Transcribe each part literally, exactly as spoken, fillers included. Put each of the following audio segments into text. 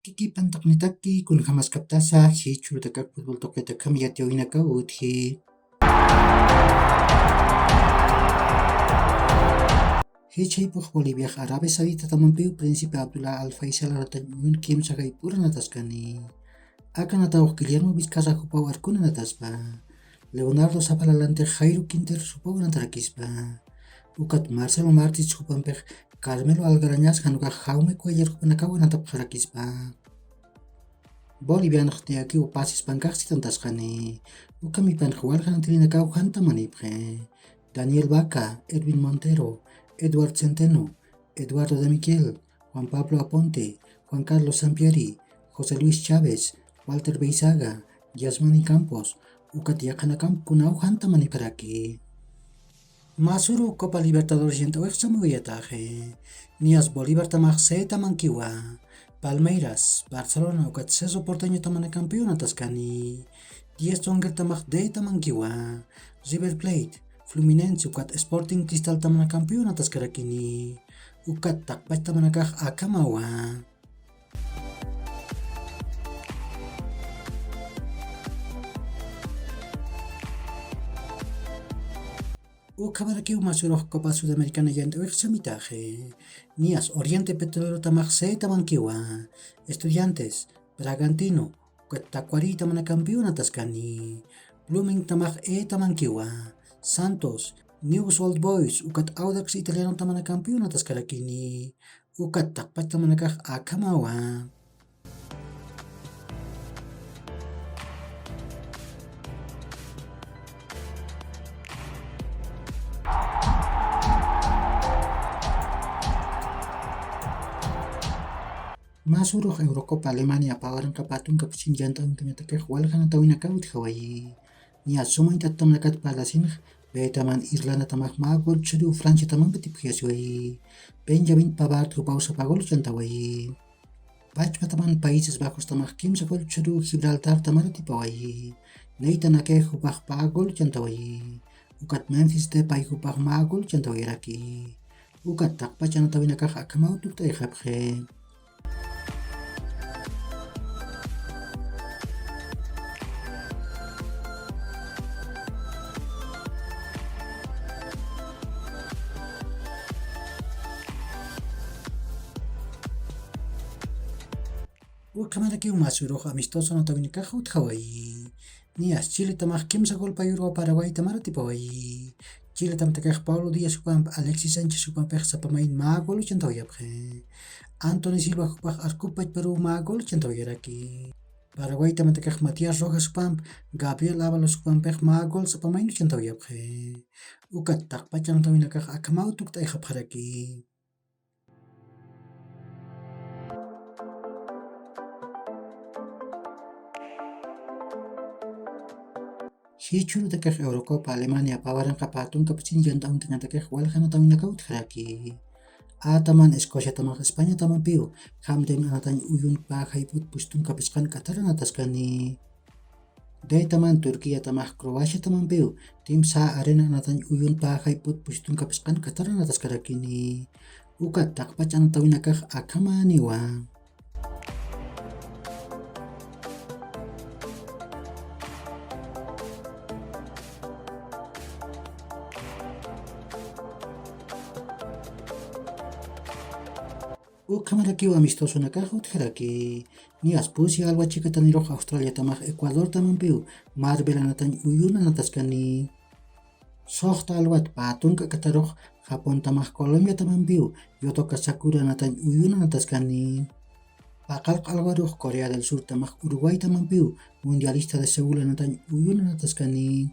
Kiki pantaqnitaki, kunjamaskaptasa jichhürutakak fútbol tuqitakham yatiyäwinakaw utji. Jichhaypux Boliviax Arabia Sauditatamampiw Príncipe Abdullah Al Faisal aratañ uyun kimsa jayp'ura nataskani. Aka natawx Guillermo Vizcarra jupaw arkuna nataspa. Leonardo Zapata Lalantix Jairo Quinteros jupaw natarakispa. Ukat Marcelo Martins jupampix Carmelo Algarañas jan ukax Jaume Cuéllar jupanakaw natapxarakispa. Bolivianx niyakiw pasispankax sitantasqani. Ukhamipanx walja natirinakaw jantamanipxi. Daniel Vaca, Edwin Montero, Edward Centeno, Eduardo de Miguel, Juan Pablo Aponte, Juan Carlos Sampieri, José Luis Chávez, Walter Beizaga, Yasmani Campos, ukat yaqhanakam kunaw jantamanipxaraki. Masüru Copa Libertadores llant'awix samuwayataxi. Niyas Bolívartamax setamankiwa. Palmeiras, Barcelona ukat Cerro Porteñotamanakampiw nataskani. Diez Tongertamax detamankiwa. River Plate, Fluminense ukat Sporting Cristaltamanakampiw nataskarakini. Ukat taqpachtamanakax akhamawa. Ukhamarakiw masürux Copa Sudamericana llant'awix samitaxi. Niyas Oriente Petrolero tamax setamankiwa. Estudiantes, Bragantino, ukat Tacuarí tamanakampiw nataskani. Blooming tamax etamankiwa. Santos, News Old Boys, ukat Audax Italiano tamanakampiw nataskarakini. Ukat taqpachtamanakax akhamawa. Masürux Eurocopa Alemania pä waranqa pä tunka p'usin llant'awinkañatakix walja natawinakaw utjawayi. Niya suma int'atamanakat parlasinx, betaman Irlandatamax mä gol chhüriw Franciatamampi tipjiyasiwayi. Benjamin Pavard jupaw sapa gol chantawayi. Pachpataman Países Bajostamax kimsa gol chhüriw Gibraltartamar atipawayi. Nathan Ake jupax pä gol chantawayi. Ukat Memphis Depay jupax mä gol chantawayaraki. Ukat taqpach anatawinakax akhamaw tukt'ayxapxi. Ukhamarakiw masürux amistoso anatawinakax utjawayi. Niyas Chiletamax kimsa gol payürwa Paraguaytamar atipawayi. Chiletamatakixa Paulo Díaz jupamp, Alexis Sánchez jupampix sapa mayn mä gol chantawayapxi. Anthony Silva jupax arkup pachparuw mä gol chantawayaraki. Paraguaytamatakixa Matías Rojas jupamp, Gabriel Ábalos jupampix mä gol sapa mayn chantawayapxi. Ukat taqpach anatawinakax akhamaw tukt'ayxapxaraki. Jichhürutakix Eurocopa Alemania pä waranqa pä tunka p'usin llant'awinkañatakix walja anatawinakaw utjaraki. Ataman Escociatamax Españatamampiw, Camden anatañ uyun pä jayp'ut p'usi tunka phisqan k'atar anataskani. Detaman Turquiatamax Croaciatamampiw, Timsa Arena anatañ uyun pä jayp'ut p'usi tunka phisqan k'atar anataskarakini. Ukat taqpach anatawinakax akhamäniwa. Ukhamarakiw amistosonakax utjaraki. Niyas pusi alwa chikatanirux Australiatamax Ecuadortamampiw, Marvel anatañ uyun anataskani. Suxta alwat pä tunka k'atarux Japontamax Colombiatamampiw, Yotoka Sakura anatañ uyun anataskani. Paqallq alwarux Corea del Surtamax Uruguaytamampiw, Mundialista de Seúl anatañ uyun anataskani.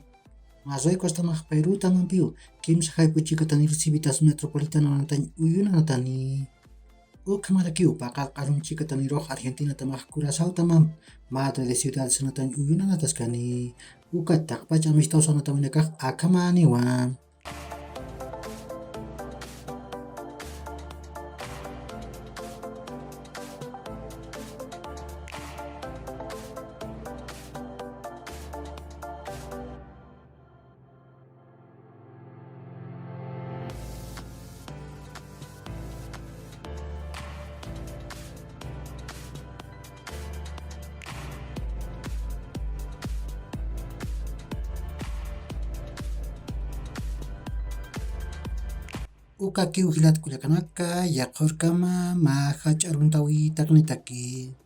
Marruecostamax Perutamampiw, kimsa jayp'u chikatanir Civitas Metropolitano anatañ uyun anatani. Ukhamarakiw paqallq alum chikatanirux Argentinatamax Curazaotamamp, Madre de Ciudades anatañ uyun anataskani. Ukat taqpach amistoso anatawinakax akhamäniwa. Ukakiw jilat kullakanaka, yaqhurkama mä jach'a aruntawi taqnitaki.